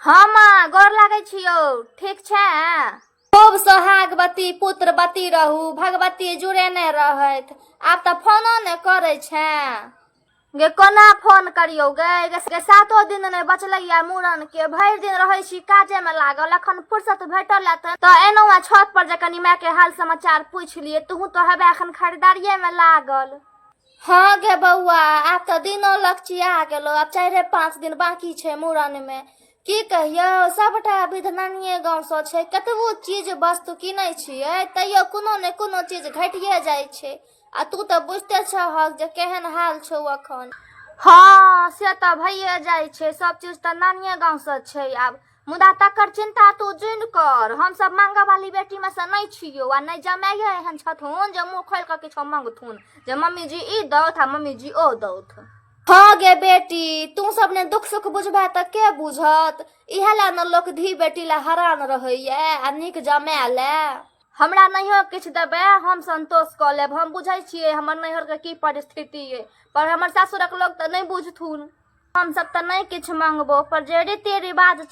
हँ माँ, गोर लागै छियौ। ठीक छै? खूब सोहागवती पुत्रवती रहू, भगवती जुड़ेने रहथि। आब तऽ फोनो ने करै छें। गे कोना फोन करियौ गे? गे सातो दिन नहि बचलैया मूड़न के, भरि दिन रहै छी काजे मे लागल, अखन फुर्सत भेटल ए तऽ एलहुँ हेँ छत पर जे कनी माय के हाल समाचार पूछि लियै। तूहूँ तऽ हेबे अखन खरीदारिये मे लागल। हँ गे बौआ, आब तऽ दिनो लगचिया गेलो, आब 4-5 दिन बाकी छै मूड़न मे। की कहियौ, सबटा विध नानिये गाँव सँ छै। कतबो चीज वस्तु कीनै छियै तैयो कोनो ने कोनो चीज घटिये जाइ छै। आ तू तऽ बुझिते छहक जे केहन हाल छौ अखन। हँ, से तऽ भइए जाइ छै, सब चीज तऽ नानिये गाँव सँ छै आब। मुदा तकर चिन्ता तू जुनि कर, हमसभ मांगऽ वाली बेटी मे से नहि छियौ आ नहि जमाइए एहन छथुन जे मुँह खोलि कऽ किछो मंगथुन जे मम्मी जी ई दौथ आ मम्मी जी ओ दौथ। हँ गे बेटी, तू सब ने दुख सुख बुझबे तऽ के बुझत? इएह लए ने लोक धी बेटी लए हरान रहैया आ नीक जमाए लए। हमरा नहियो किछु देबै, हम संतोष कऽ लेब। हम बुझै छियै हमर नैहरके की परिस्थिति अइ, पर हमर सासुरक लोक तऽ नहि बुझथुन। हमसभ तऽ नहि किछु मंगबो, पर जे रीति रिवाज।